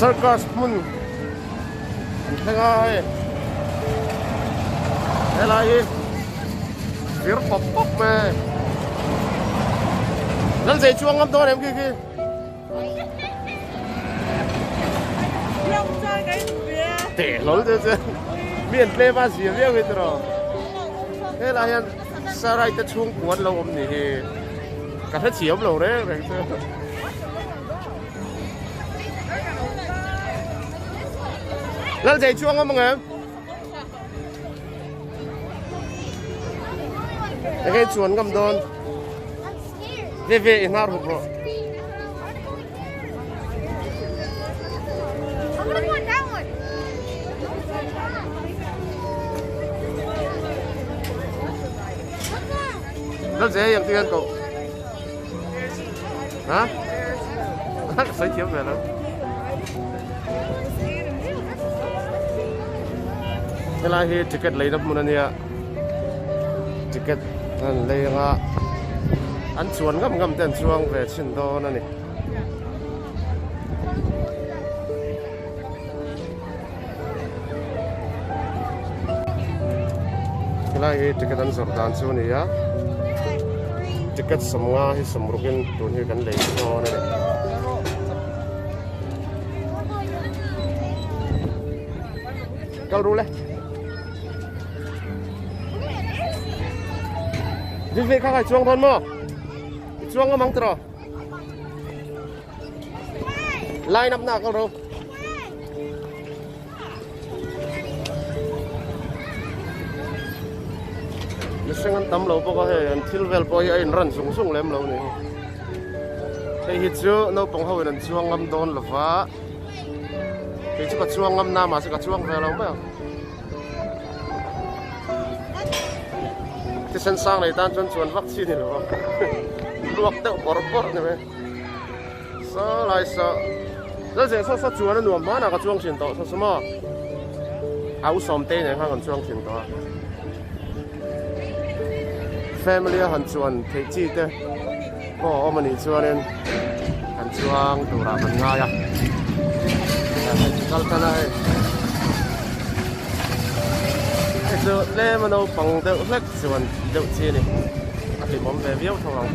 Circus hmun an thleng a hei helai hi fir pawp pawp mai a hei Lalzei chuang ngam dawn em khi khi. Teh hlawl che che mi an tlem a zia viau hi tiraw helai hian sarai te chhungkua an lo awm ni hi ka hrethiam lo reng reng che. Lalzei chuang awm ang em? Enge chuan ngam dawn? Ve ve i hnar hup rawh. Lalzei ang tihian koh. Ha? Ka sawi thiam ve lo. Helai hi ticket leina hmun a nia. Ticket an lei anga an chuan ngam ngam te an chuang ve chhin dawn a ni. Helai hi ticket an zawrh dan chu a ni a ticket sawmnga hi sawmruk in tun hi kan lei dawn a ni. Kal ru le. Vivek kha kai chuang dawn maw? I chuang ngam ang tiraw? Line up na kal ro. Mihring an tam lo bawk a hei an thil vel pawh hi a inran zung zung lem lo ni. Hei hi chu naupang ho in an chuang ngam dawn lova. Kei chu ka chuang ngam na mahse ka chuang ve lo mai ang. Thisen sang nei tan chuan chuan vak chi ni lo a. Luak deuh bawrh bawrh ni mai. Saw lai saw. Lalzeh saw saw chuan a nuam hmanah ka chuang thin tawh saw saw maw. A u sawmtei nen khan kan chuang thin tawh a. Family a han chuan theih chi te pawh a awm a nih chuanin kan chuang turah kan ngai a. Kal tan a hei. Hei chu tlem a naupang deuh hlek chuan deuh chi a ni. A hlimawm ve viau tho ang.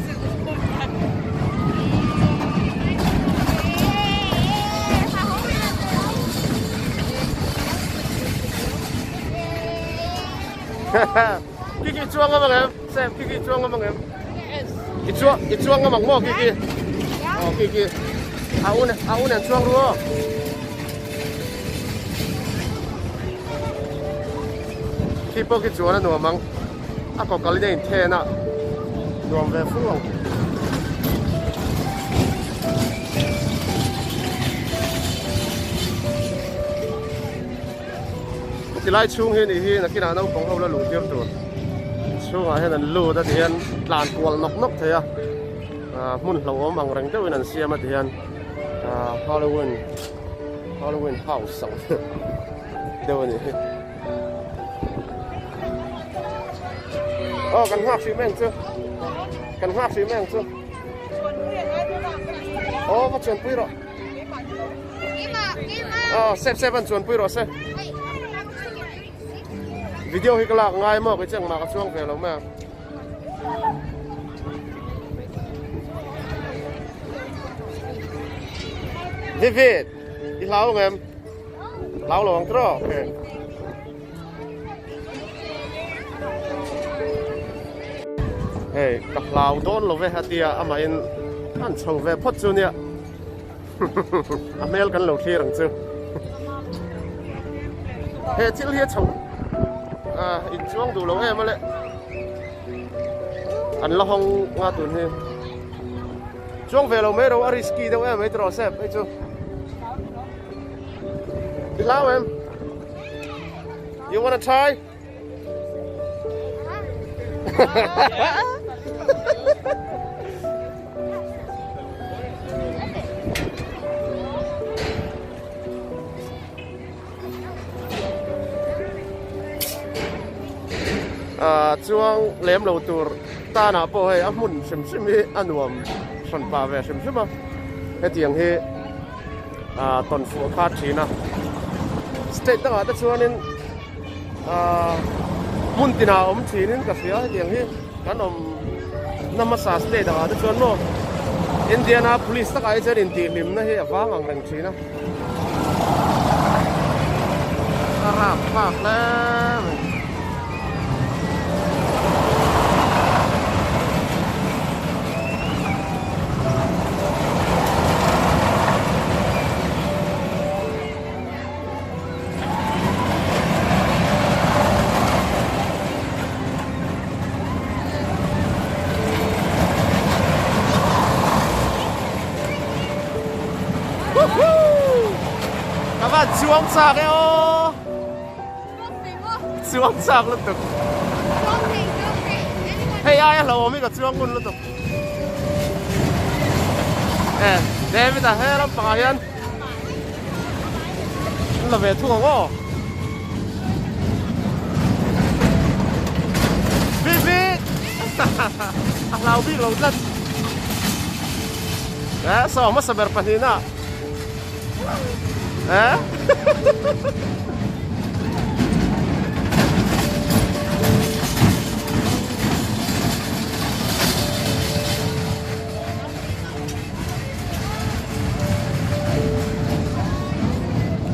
Kiki chuang ngam ang em? Sam, Kiki chuang ngam ang em? I chuang, i chuang ngam ang maw Kiki? Oh, Kiki. A un, a un an chuang ru aw. Khi pawh khi chuan a nuam ang. A kaw kalin a inthen a, nuam ve fu ang. Tilai chhung hi nih hi nakinah naupang ho la luh tir tur chhungah hian an lut a ti hian tlan kual nawk nawk thei a hmun hlauhawm ang reng deuhin an siam a ti hian Halloween Halloween house ang deuh a ni hi. Aw kan nghak hrih mai ang chu kan nghak hrih mai ang chu aw va chuanpui rawh aw sep sep an chuanpui rawh se video hi ka lak ngai maw kei chu engmah ka chuang ve lo mai ang Vivid i hlau ang em Hlau lo ang tiraw? Ok. Hei, ka hlau dawn lo ve a tia amahin an chho ve phawt chu nia. A hmel kan lo thlir ang chu. He thil hi a chho ah inchuang duh lo em a le. An la hawng nga tun hi. Chuang ve lo mai ro a risky deuh em mai tiraw Sep hei chu. I hlau em? You wanna try? Ah chuang lem lo tur tanah pawh hei a hmun hrim hrim hi a nuam hran pah ve hrim hrim a hetiang hi. ah tawn fuh kha thin a state dangah te chuanin ah hmun tinah a awm thinin ka hria hetiang hi kan awm na hmasa state angah te chuan maw Indiana police takah hi chuan intihhlimna hi a vang ang reng thin a a rap thlak hle mai. Ka van chuang chak e aw. Chuang chak lutuk. Hei aia hlauhawm hi ka chuang ngun lutuk. E David a he lampangah hian an la ve thung ang aw. Vit vit! A hlau bik lo tlat. E saw hmasa ber pahnihna. E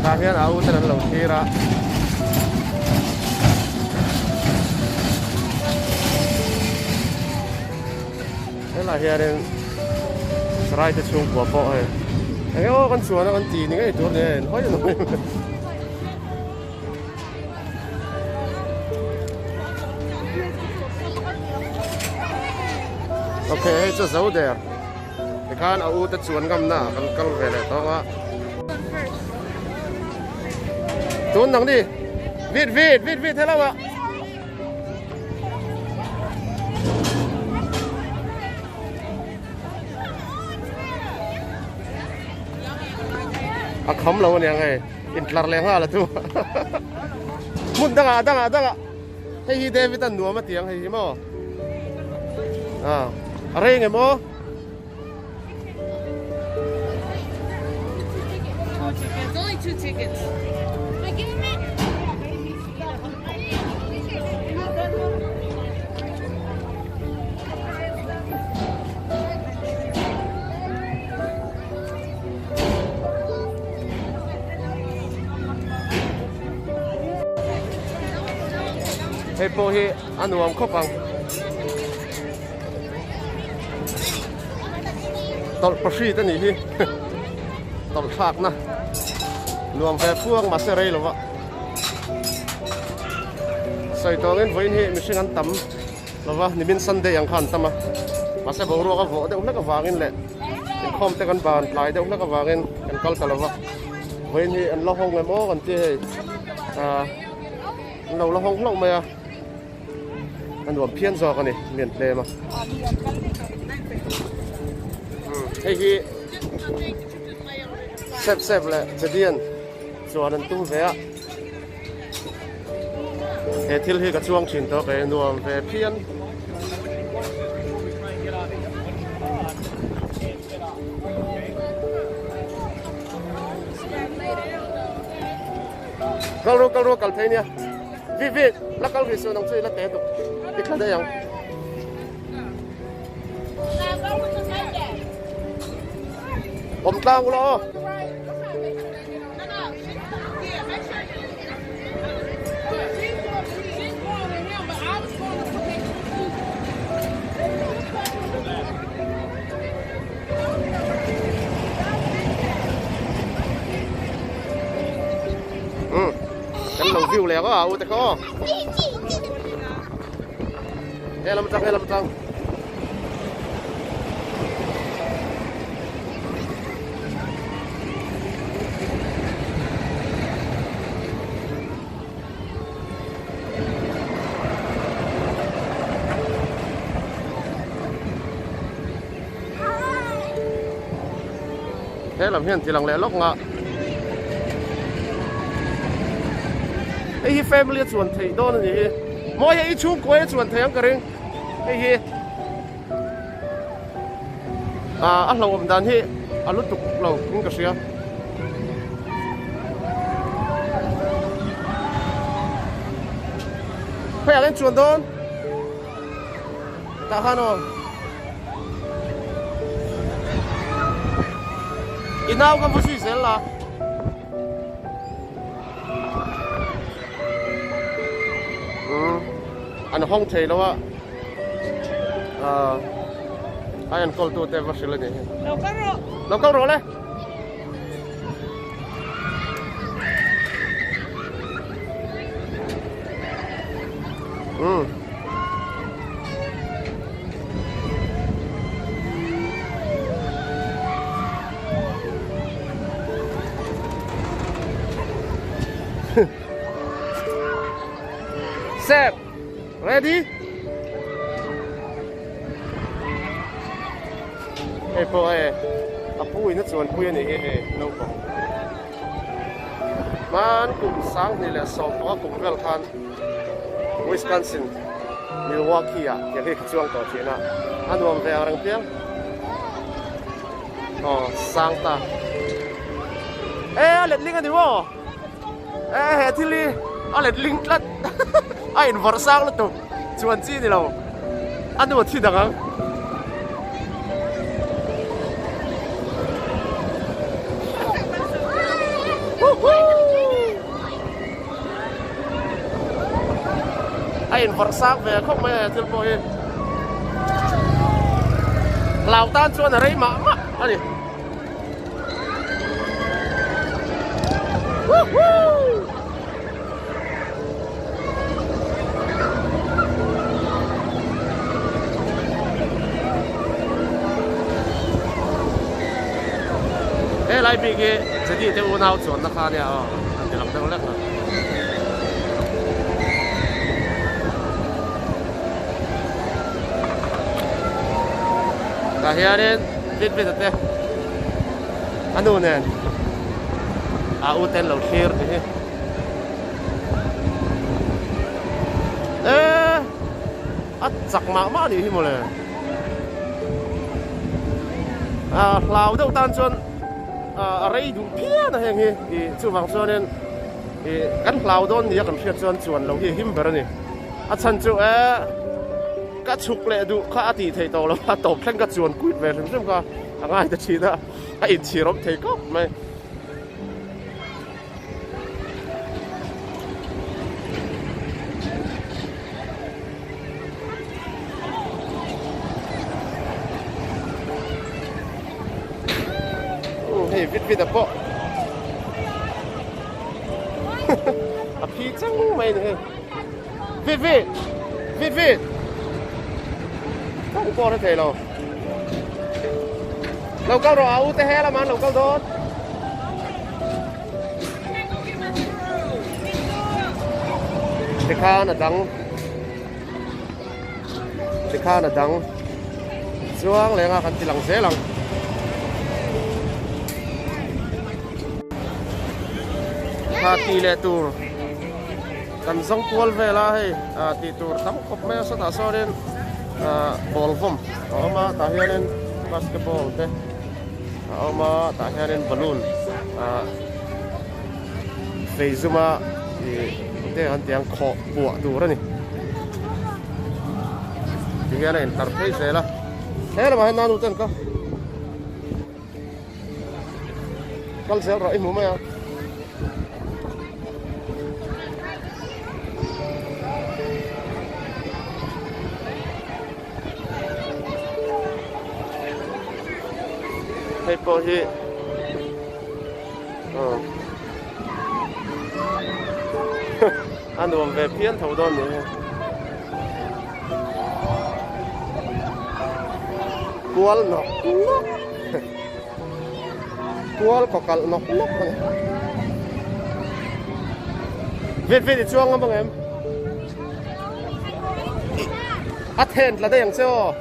Tah hian a u ten an lo thlir a. Helai hianin sarai te chhungkua pawh hei eng emaw kan chuan a kan ti ni ngei tur ni a inhawi lo mai. Ok hei chu zo der tikhan a u te chuan ngam na kan kal ve leh tawng a tun nang ni vit vit vit vit hello a a kham lo aniang hei Intlar leh nghal a chu. Hmun dangah dangah dangah hei hi David a nuam a ti ang hei hi maw. Ah, a rei nge maw? Only two tickets. Hei pawh hi a nuam khawp ang tawlh pahrit a nih hi tawlh thlakna nuam ve phuang mahse rei lova sawi tawngin vawiin hi mihring an tam lova nimin Sunday ang khan tam a mahse boruak a vawh deuh hlek avangin leh inkhawm te kan ban tlai deuh hlek avangin kan kal ta lova vawiin hi an la hawng em aw kan ti hei ah an lo la hawng hlauh mai a a nuam phian zawk a ni mi an tlem a hei hi sep sep leh chadian chuan an tum ve a. He thil hi ka chuang thin tawh kei nuam ve phian. Kal ru kal ru kal thei nia. Vi vi la kal ri su nang chu i la te tuk. I thla daih ang. Awm tlang ula aw. Kan lo view leh ang a u te kha aw. Helam atang helam atang. He lam hian tilang leh lawk nga hei hi family a chuan theih dawn a ni hi mawi hei i chhungkuai a chuan theih ang ka ring hei hi ah a hlauhawm dan hi a lutuk lo in ka hria. Khawiah kan chuan dawn? Tah khan aw. I nau ka hmu zui zel la. Umm an hawng thei lo a. Ah a enkawl tu te va hrilh a ni hi. Lo kal rawh. Lo kal rawh le. Umm. Sep, ready? Hei pawh hei a pu in a chuan pui a nih hi hei naupang. Hman kum 2015 kum vel khan Wisconsin Milwaukee ah tiang hi ka chuang tawh thin a, a nuam ve ang reng piang. Aw sang ta. E a letling a ni maw? E he thil hi a letling tlat a invawrh sang lutuk chuan chi ni lo a nu a thi dang ang. A invawrh sang ve khawp mai a thil pawh hi hlau tan chuan a rei mah mah a ni. He lai bik hi Jedi te unau chuanna kha ania aw an ti lang deuh lek a. Tah hianin bit bit a te a nu nen a u ten lo thlir tih hi e a chak mah mah anih hi mawle a hlau deuh tan chuan a rei duh phian a heng hi ih chuvang chuanin ih kan hlau dawn nia kan hriat chuan chuan lo hi a him ber a ni a chhan chu e ka chhuk leh duh kha a tih theih tawh lo a tawp thleng ka chuan kuit ve hrim hrim kha a ngai ta thin a a inchhir awm thei khawp mai. Hei vit vit a pawh a phi chang mai a ni hei vit vit vit vit kawng pawh a hre thei lo lo kal rawh a u te he lamah an lo kal dawn. Tikhan a dang tikhan a dang chuang leng a kan ti lang zel ang. Kha ti leh tur kan zawng kual vel a hei ah tih tur tam khawp mai a sawtah sawnin ah ball vawm a awm a tah hianin basketball te a awm a tah hianin balloon ah fei zuma ih te an tih ang khawh puah tur a ni tihian a intar phei zel a he lamah hian nanu ten ka kal zel rawh i hmu mai a. Hei pawh hi aw a nuam ve phian tho dawn ni hei kual nawk nawk kual kaw kalh nawk nawk a ni vet vet i chuang ngam ang em? A then tla daih ang che aw.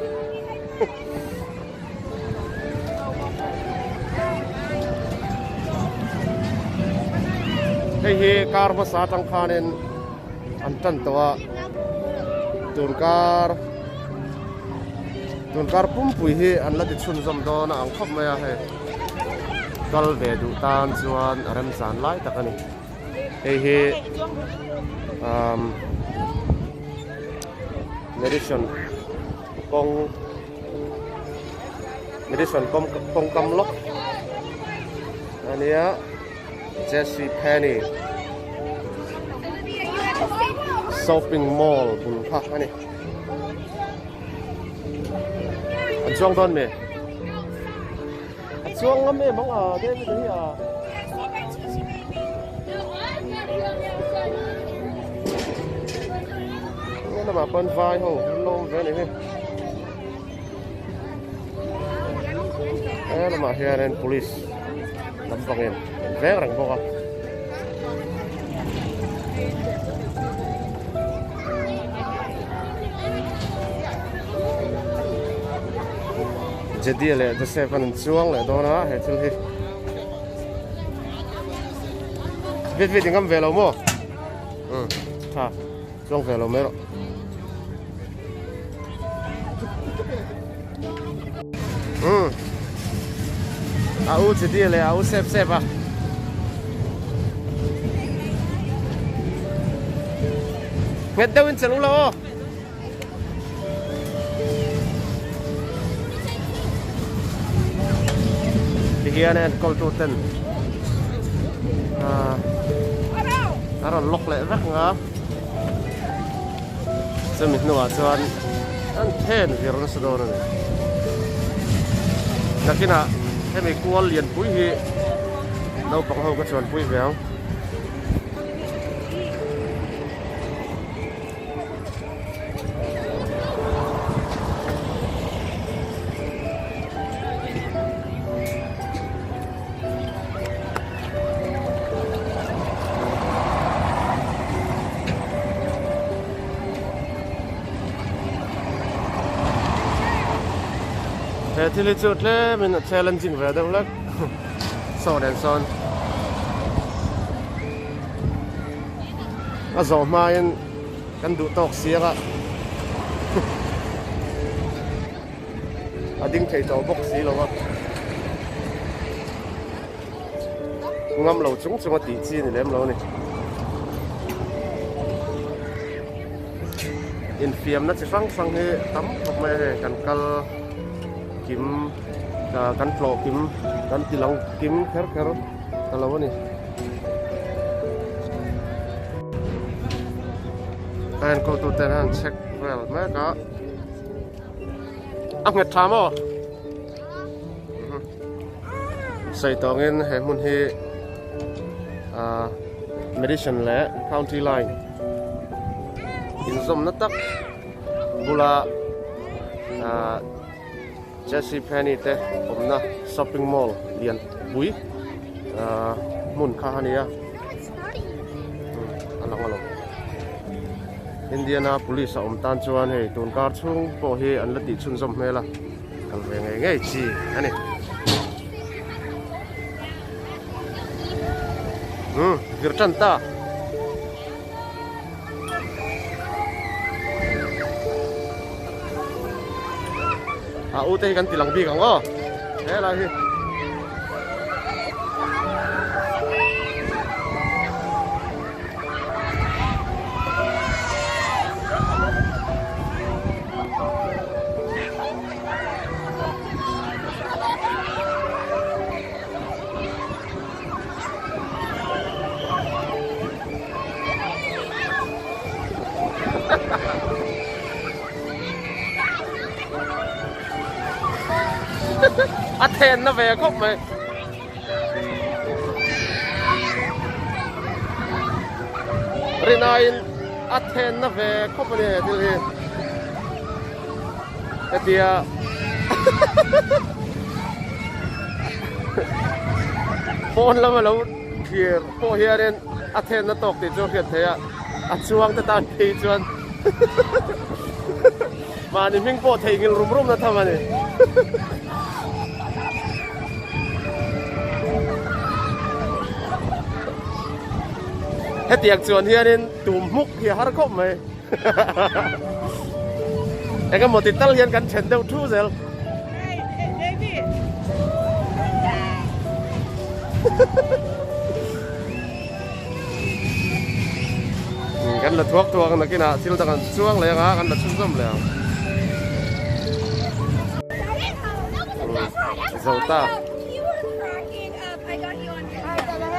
Hei hi kar hmasa atang khanin an tan tawh a tun kar tun kar pumpui hi an la ti chhunzawm dawn a ang khawp mai a hei kal ve duh tan chuan a remzan lai tak a ni hei hi umm. Madison kawng Madison kawng kawng kam lawk a nia J C Penney shopping mall bul kha a ni an chuang dawn mi a chuang ngam em ang a David hi a. Lamah pawn vai ho an lawm ve a ni hi he lamah hianin police lampangin an veng reng bawk a. Jedi leh Joseph an inchuang leh dawn a he thil hi vit vit i ngam ve lo maw um tha chuang ve lo mai rawh um a u Jedi leh a u sep sep a nghet deuh in chelh u lo aw. Tihian a enkawl tu ten ah a rawn lock leh vek ang a chumi hnuah chuan an then vir nasa dawn a ni nakinah hemi kual lianpui hi naupang ho ka chuanpui ve ang. He thil hi chu tlemin a challenging ve deuh hlek saw nen sawn a zawh hmain kan duh tawk siang a a ding thei tawh bawk si lo a ngam lo chung chung a tih chi ni lem lo a ni infiamna chi hrang hrang hi tam khawp mai a hei kan kal kim kan tlawh kim kan ti lang kim kher kher ta lo a ni. A enkawl tu ten an check vel mek a a nghet tha maw sawi tawngin he hmun hi ah medicine leh county line inzawmna tak bula ah J C Penney te awmna shopping mall lian pui ah hmun kha a ni a a lang alawm Indiana police a awm tan chuan hei tun kar chhung pawh hi an la tih chhunzawm hmel a kal ve ngei ngei chi a ni umm vir tan ta. A u te hi kan ti lang bik ang aw helai hi. A then na ve khawp mai. Rinaiin a then na ve khawp a ni he thil hi. Hetia phone lama lo thlir pawh hianin a thenna tawk tih chu a hriat theih a, a chuang te tan phei chuan mahni hming pawh theihnghilh rum rum na tham a ni. Hetiang chuan hianin tum hmuk hi a har khawp mai. Eng emaw ti tal hian kan then deuh thu zel. Kan la la thuak thuak ang nakinah thil dang an chuang leh anga kan la chhunzawm leh ang. Zo ta.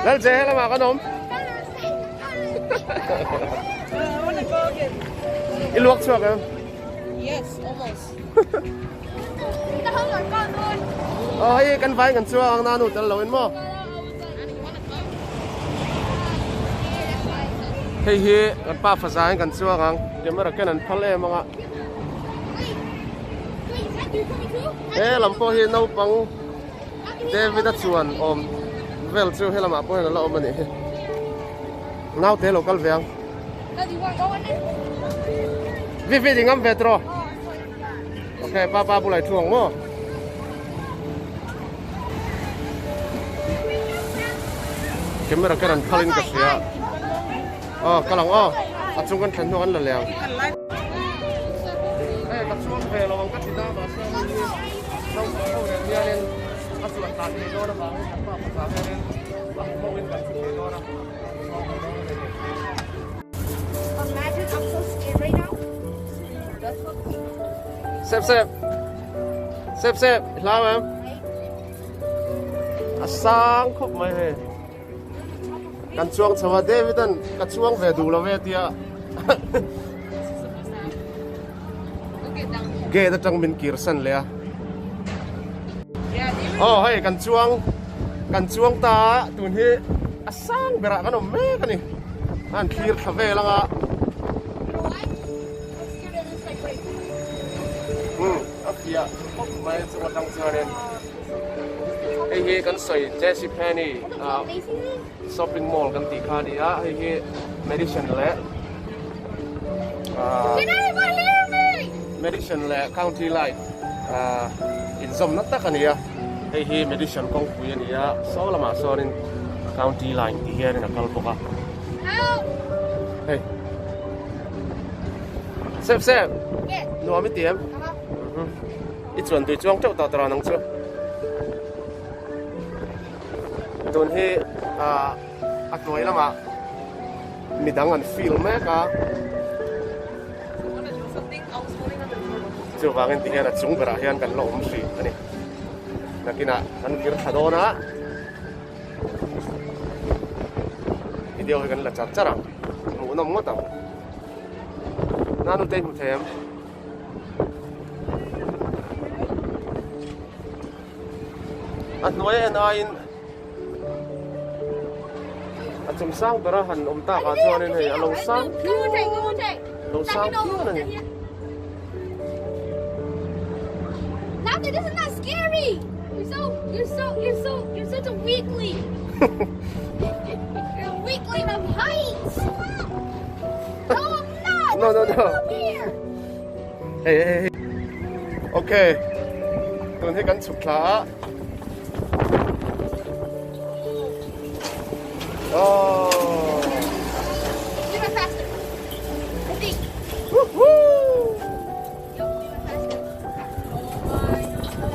Lalche helamah kan awm. I luak chhuak em? Yes, almost. Oh, hei kan vai kan chuang ang nanu tel lo in maw? Hei hi kan pa faza in kan chuang ang. Camera ken an phal em anga. He lam pawh hi naupang David a chuan awm vel chu helamah pawh hian a la awm a nih hi. Naute lo kal ve ang. Vivi ding am ve tro. Okay, papa bulai thu ang maw. Camera ka ran phalin ka hria. Oh, ka lang oh. A chung kan thlen hnu an la leng. Hei ka chuang ve lo ang ka ti da mahse naupang ho nen hianin a chuan tlan thei dawn avangin kan pa pasa hianin a hmu ho in kan chu thei dawn a chuang ve dawn a ni. Imagine I'm so scared right now. Sep sep. Sep sep, hlau em? A sang khawp mai hei. Kan chuang chho a, David an ka chuang ve duh lo ve tia. Gate atang min kir san leh a. Oh hei kan chuang kan chuang ta a tun hi a sang berah kan awm mek a ni. A han thlir thla vel anga. Um a fiah khawp mai chung atang chuanin. Hei hi kan sawi JC Penney ah shopping mall kan tih kha a ni a, hei hi medicine leh ah medicine leh county line ah inzawmna tak a ni a, hei hi medicine kawngpui a ni a, saw lamah sawnin county line tih hianin a kal bawk a, hei sep sep nuam i ti em? I chuan tui chuang teuh tawh tawh ang chu. Tun hi ah a hnuai lamah midang an feel mek a. Chuvangin ti hian a chung berah hian kan la awm hrih a ni. Nakinah kan kir thla dawn a. Video hi kan la char char ang. Hmuhnawm ngawt ang. Nanute hmu thei em? A hnuai en aiin a chung sang bera han awm tak ah chuanin hei a lo sang lo sang phian a ni. Laughter, this is not scary. You're so, you're so, you're so, you're such a weakling. you're a weakling of heights. No, I'm not. No, no, no. Up here. Hei hei hei. Okay. Tun hi kan chhuk thla a. Oh. We went faster. I think. Woohoo! Yo, we went faster. Oh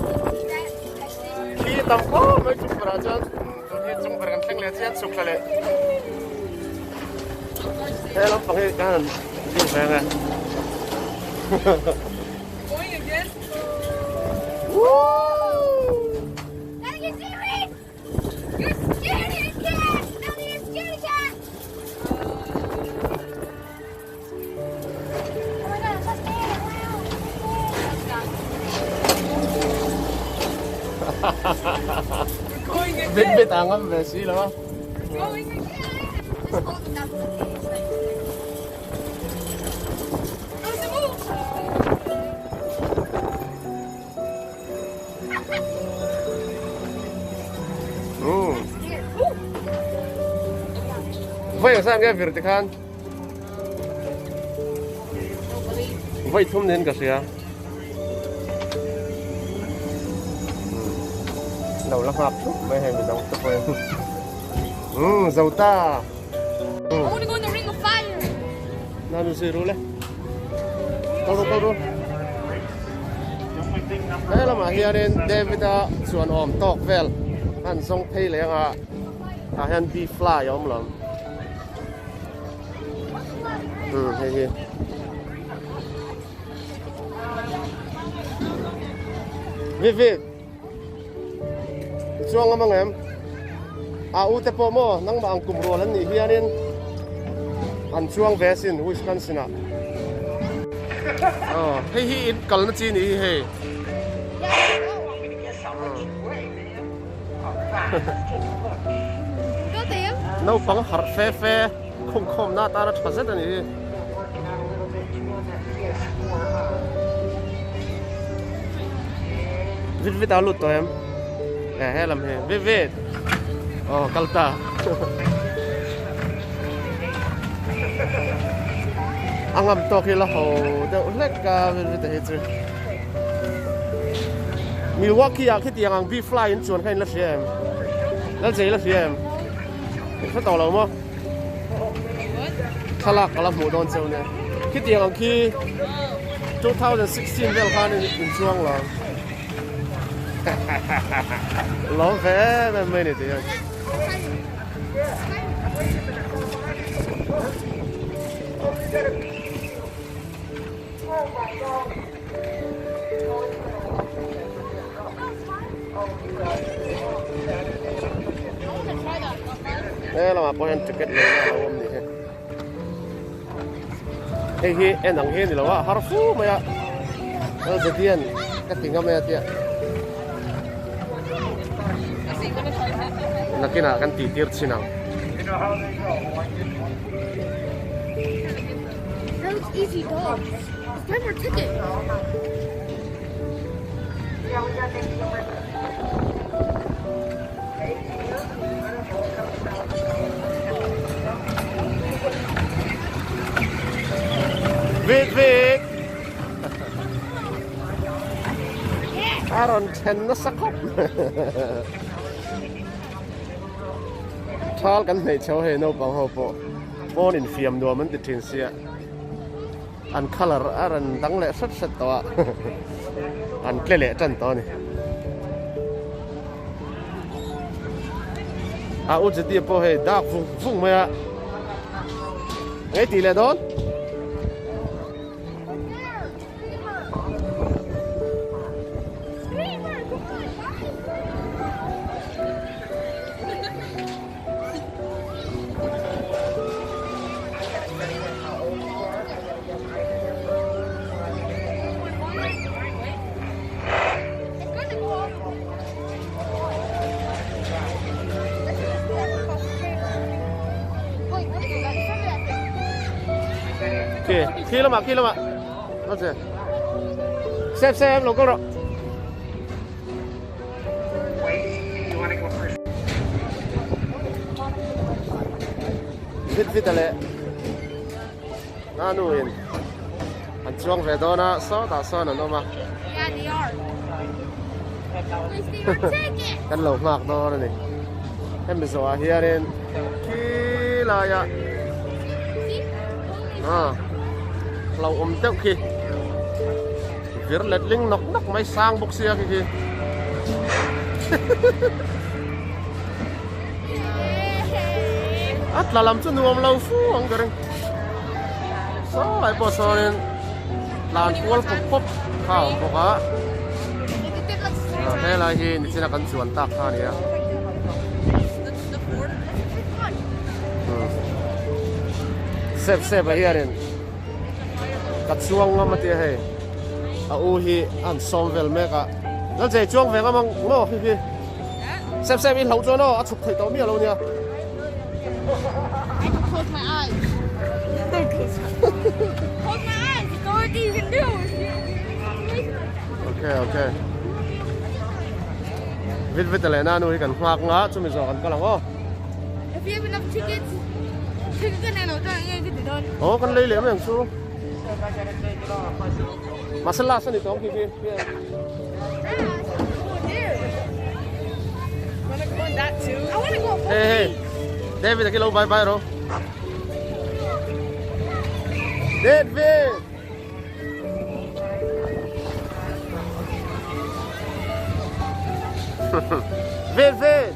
my god. Khi tam khawp mai chung berah chuan tun hi chung ber kan thleng leh chian chhuk thla leh. He lampang hi ka han view ve ang e. Going again? Woo! Daddy, you see me? You're scared, cat! Daddy, you're scared, cat! Oh my god, I'm so scared. Wow. Going Bit again? bit ang ngam ve si lo a. Going again? Just hold it down. Doesn't move. Scared. Ooh. Vai ang sang ge vir ti khan. Vai thum nen ka hria. Lo la nghak thup mai hei midang te pawhin. Umm zo ta. I want to go in the ring of fire. Nanu zui ru le. Kal ru kal ru. He lamah hianin David-a chuan awm tawk vel a han zawng phei leh anga tah hian bee fly a awm lo. Umm hei hi. Vivi I chuang ngam ang em? A u te pawh maw nangmah ang kum rual an nih hianin an chuang ve asin Wisconsin ah. Aw hei hi in kalna chi ni hi hei. Naupang harh fe fe khawmkhawmna atana tha zet a ni hi. Vit vit a lut tawh em? E he lam hi vit vit. Aw kal ta. A ngam tawk hi la ho deuh hlek a vit vit a hi chu. Milwaukee ah khitiang ang bee fly in chuan kha in la hria em? Lalchei la hria em? In hre tawh lo maw? Thlalak ka la hmuh dawn cheu nia. Khitiang ang khi 2016 vel khan in chuang lo. Lawm ve em em mai ni tih hian. He lamah pawh hian ticket lei na a lo awm ni hi hei hi en ang hi a ni lo a har fu mai a Zetian ka ti ngam e a tia nakinah kan tih tir chhin ang. That looks easy dog. Let's buy more ticket. Vik vik. A rawn then nasa khawp. Thal kan hneih chho hei naupang ho pawh. Pawn infiam nuam an ti thin sia an colour a rawn dang leh hret hret tawh a an tle leh tan tawh a ni. A u Jeti pawh hei dak vung vung mai a ngei tih leh dawn. Khi, khi lamah, khi lamah. Sep sep lo kal rawh. Vit vit a leh a nu in an chuang ve dawn a sawtah sawn an awm a kan lo nghak dawn a ni hemi zawhah hianin khilaiah ah hlauhawm deuh khi. Vir let ling nawk nawk mai sang bawk sia khi khi. A tla lam chu nuam lo fu ang ka ring. Saw lai pawh sawnin tlan kual pawp pawp kha a awm bawk a. Helai hi nichina kan chuan tak kha a ni a. Sep sep ah hianin. Ka chuang ngam a tia hei a u hi a han sawm vel mek a Lalchei chuang ve ngam ang maw khi khi Sep sep i hlauh chuan aw a chhuk theih tawh miah lo nia I can close my eyes. Close my eyes. It's the only thing you can do. Okay, okay. Vit vit leh na nu hi kan nghak nga chumi zawh kan kal ang aw. If you have enough tickets, ticket ka nei lo chuan enge ka ti dawn? Aw kan lei leh mai ang chu. Mahse last a ni tawng khi khi. Hey hey. David a khi lo bye bye ro. David. David.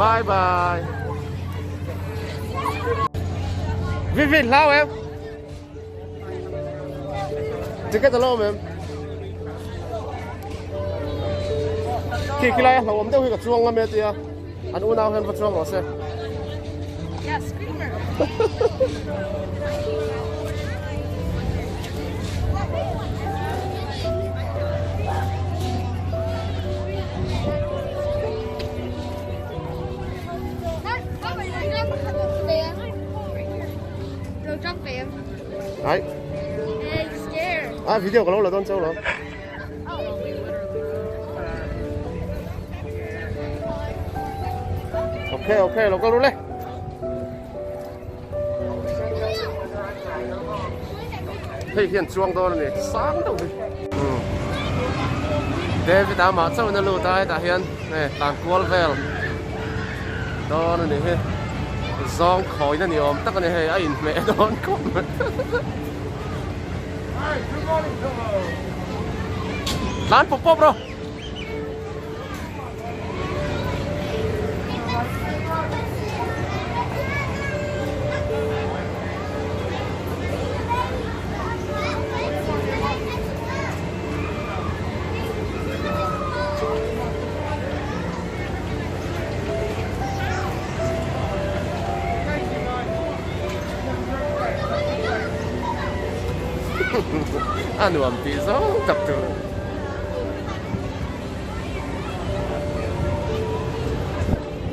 Bye bye. Vivi hlau em. Ticket alo awm em. Khi khi lai a hlauhawm deuh hi ka chuang ngam e tia an unau hian va chuang rawh se. Yeah, screamer. Ai. Ah, video ka lo la dawn chauh lo. Okay, okay, lo kal ru le. Hei hian chuang dawn a ni, sang deuh hi. David a mah chauhin a lut a, hetah hian hei tlan kual vel dawn a ni hi. Zawng khawina ni awm tak a ni hei, a inhmeh dawn khawp mai. Tlan pawp pawp rawh. A nuam tih zawng tak tur.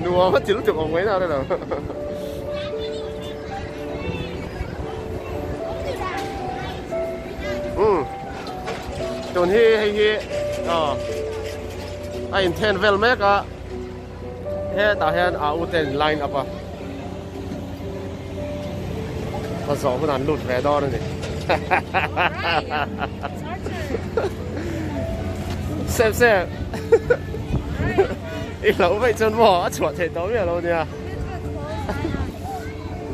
Nuam a til tuk awm mai na relo. Um tun hi hei hi aw a inthen vel mek a hetah hian a u te in line up a ka zawh hunah an lut ve dawn a ni. Sep sep I hlauh vaih chuan maw a chhuah theih tawh miah lo nia.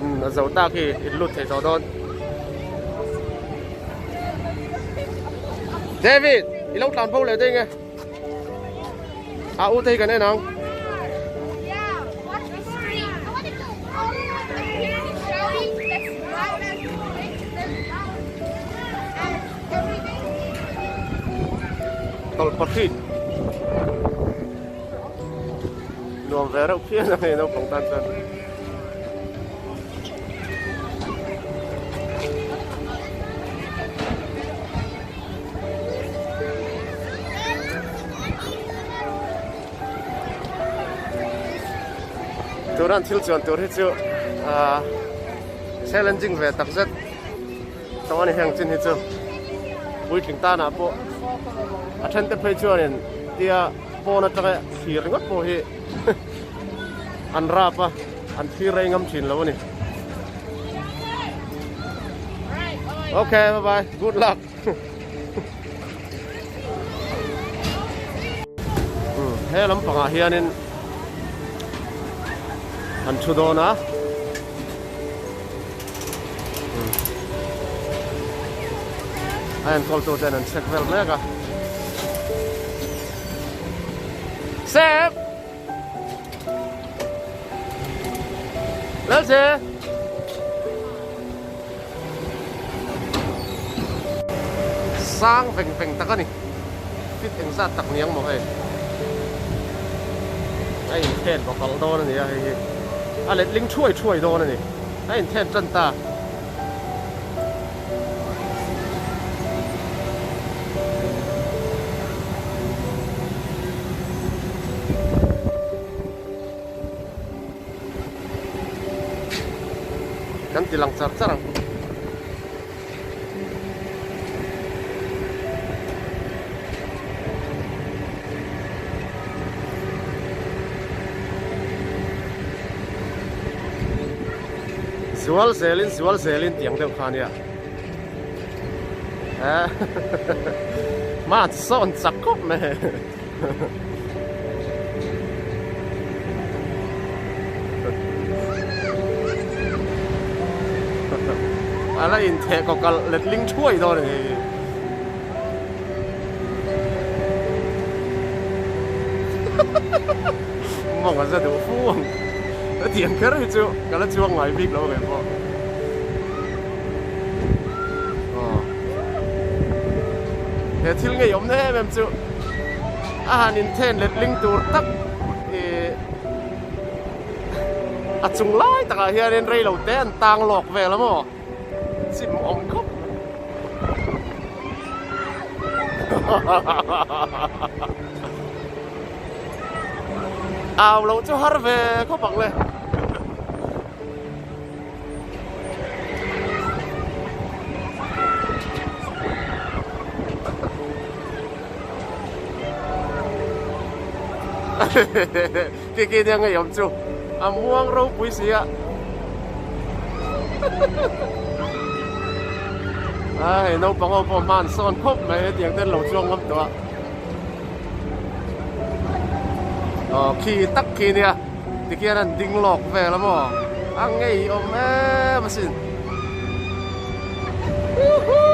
Umm a zo tak hi in lut thei tawh dawn. David i lo tlan bo leh daih nge. A u te hi kan en ang. Tawlhpahrit nuam ve reuh phian a hei naupang tan chuan. Turan thil chuan tur hi chu ah challenging ve tak zet. Tawng a ni heng chin hi chu puitling tanah pawh a then te phei chuanin tia pawn atanga thlir ringawt pawh hi an rap a an thlir rei ngam thin lo a ni. Okay, bye bye. Good luck. He lampangah hianin an thu dawn a. A enkawl tu ten an check vel mek a. Sep! Lalche! Sang veng veng tak a ni. Fit engzat tak ni ang maw hei. A inthen bawk alh dawn a ni a hei hi. A letling thuai thuai dawn a ni. A inthen tan ta. Kan ti lang char char ang. Zual zelin zual zelin tiang deuh kha ania eh ma sawn chak khawp mai a la intheh kaw kalh letling thuai dawn a ni hei hi. Mawng a za duh fu ang. Hetiang kher hi chu ka la chuang ngai bik lo ve pawh. Aw. He thil ngeiawm na em em chu a han inthen let ling tur tak ih a chung lai takah hianin rei lo te an tang lawk vel a maw chim awm khawp. Au loh chu har ve khawp ang le. Khi khi nia ngei awm chu a muang ropui si a. A hei naupang ho pawh hman sawn khawp mai hetiang ten lo chuang ngam tawh a. Aw khi tak khi nia tikhian an ding lawk vel a maw a ngei awm em asin. Woohoo!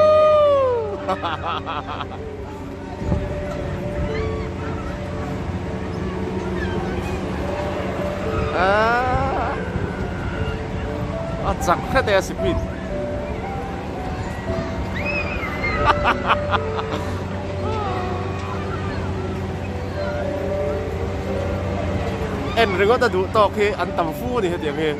A chak hret e a speed. En ringawt a duh tawk hi an tam fu a ni hetiang hi.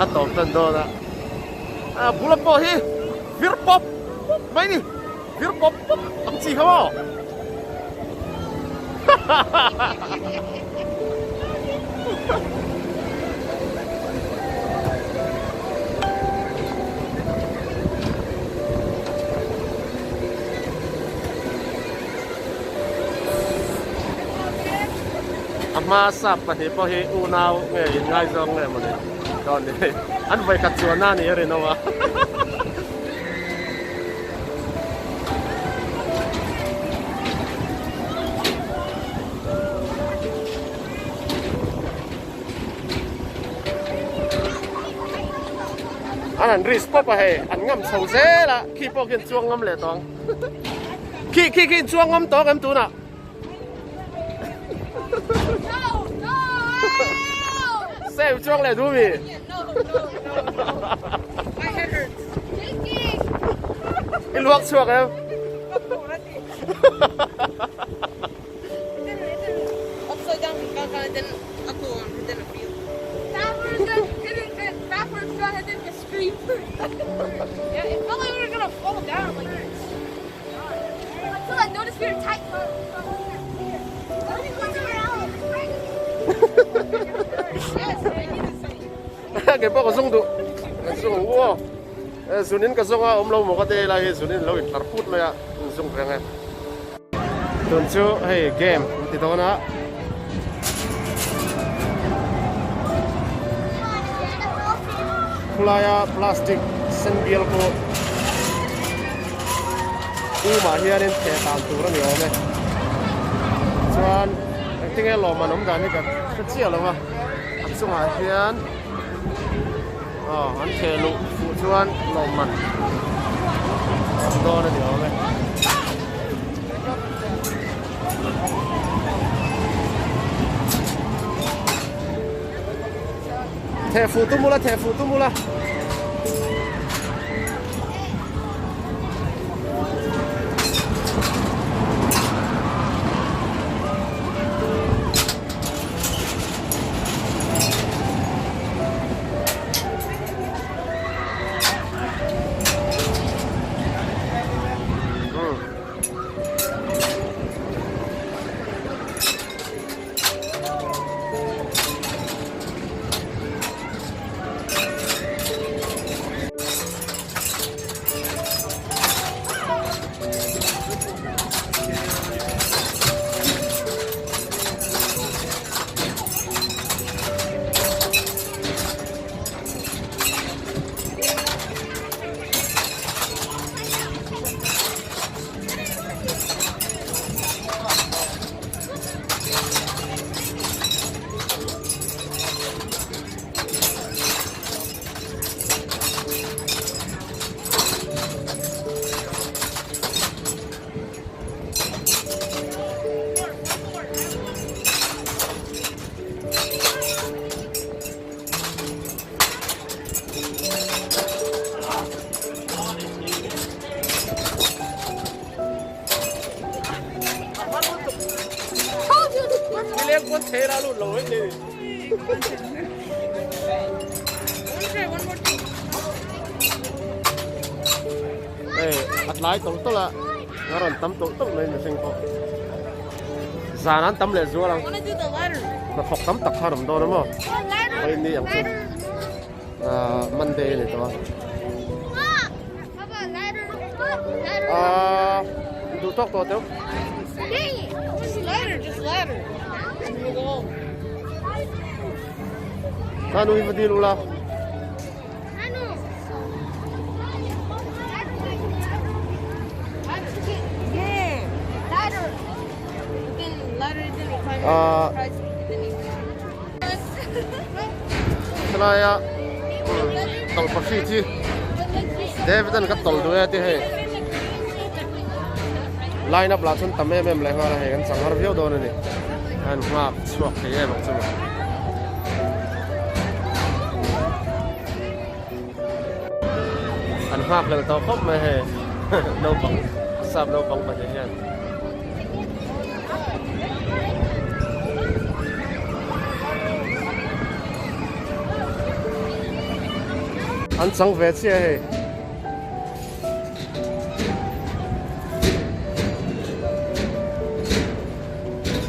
A tawp tan dawn a a bula pawh hi vir pawp pawp mai ni vir pawp pawp ang chi kha maw A hma sap pahnih pawh hi unau nge inngaizawng nge mawni dawn ni an vawikhat chuan a ni a rinawm a. An han risk pawp a hei an ngam chho zel a khi pawh khian chuang ngam leh tawng khi khi khi chuang ngam tawng em tunah Save chuang leh du mi I luak chhuak em Kei pawh ka zung duh ka zung ang u aw zunin ka zawng a awm lo maw ka te lai hi zunin lo intlar phut mai a zung reng e. Tun chu hei game an ti dawn a. Khulaia plastic sen bial pawh umah hianin theh dan tur a ni awm e. Chuan engtinge lawmman awm dan hi ka hre chiah lo a, a chungah hian aw an theh luh fuh chuan lawmman awm dawn a ni awm e. Theh fuh tum ula, theh fuh tum ula. phei la lut lo mai thei ni. Hei a tlai tawlh tawlh a a rawn tam tawlh tawlh mai mihring pawh zan an tam leh zual ang hnathawk tam tak kha an awm dawn a maw hei ni ang chu ah Monday a ni tawh a ah duh tawk tawh teuh. Nanu hi va dil ula. Helaia tawlhpahri chi David an ka tawlh duh e ti hei line up lah chuan tam em em leh nghal a hei kan chang har viau dawn a ni a han nghak chhuak thei em ang chu maw. An nghak hlel tawh khawp mai hei naupang sap naupang pahnih hian. An chang ve chiah hei.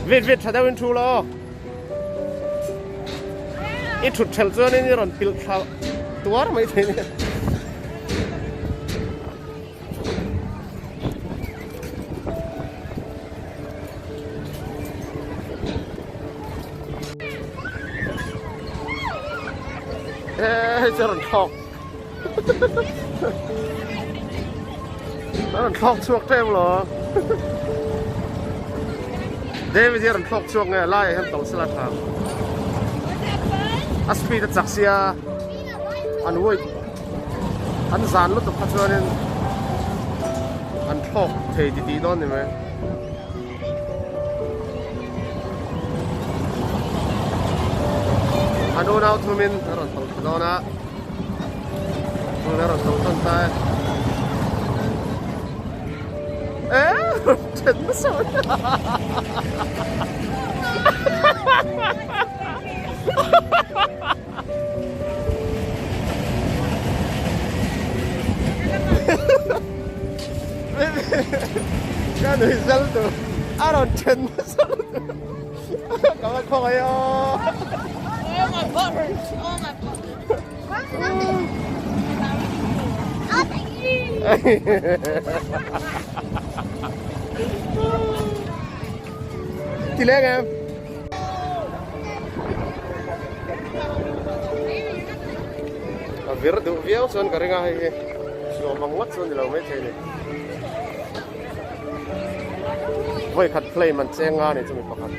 Vit vit tha deuhin thu la aw. I thut thelh chuanin i rawn pilh thla tuar mai thei nia. Hei chu a rawn thlawk. A rawn thlawk chhuak tep lo. David hi a rawn thlawk chhuak nge a laiah hian tawlh sela tha. A speed a chak sia an weight an zan lutuk kha chuanin an thlawk thei ti tih dawn ni mai. An unau thumin a rawn tawlh thla dawn a. Tun a rawn tawlh tawn ta e. Eh, then nasa mai. Ka nui zal tur a rawn then nasa lutuk ka va khawngaih aw. Oh my butt hurts. Oh my butt. Ti leng em? A vir duh viau chuan ka ring a hei hi nuam ang ngawt chu a ni lo maithei a ni. Vawi khat flame an cheng nga a ni chumi pakhat.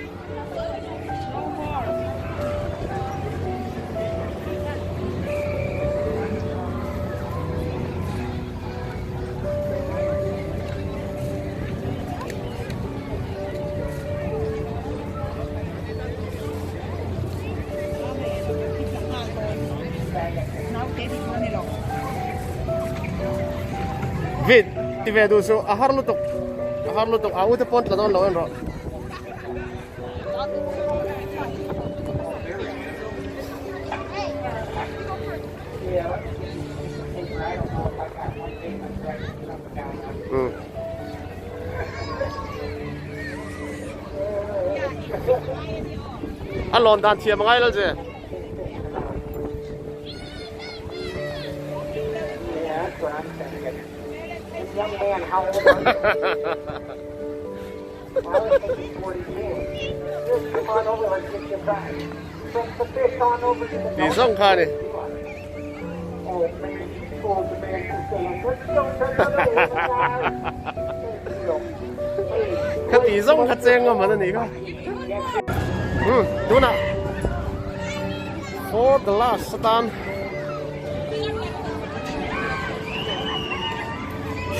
Vit ti ve duh suh a har lutuk a har lutuk a ute pawn tla dawn lo en rawh. A lawn dan thiam a ngai lo che. Tih zawng kha a ni. Kha tih zawng kha cheng ngam an a nih kha. Hmm, tunah for the last atan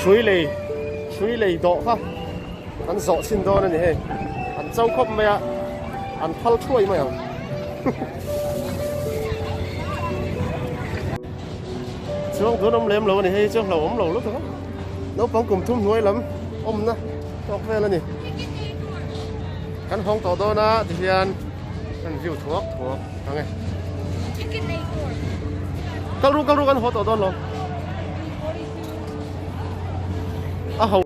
hrui lei hrui lei dawh kha an zawh chhin dawn a ni hei an cho khawp mai a an phal thuai mai ang. Chuang tun awm lem lo a ni hei chuang hlauhawm lo lutuk a naupang kum thum hnuai lam awmna tawk vel a ni kan hawng tawh dawn a tihian. An view thuak thuak ang e. Kal ru kal ru kan haw tawh dawn lo. A ho.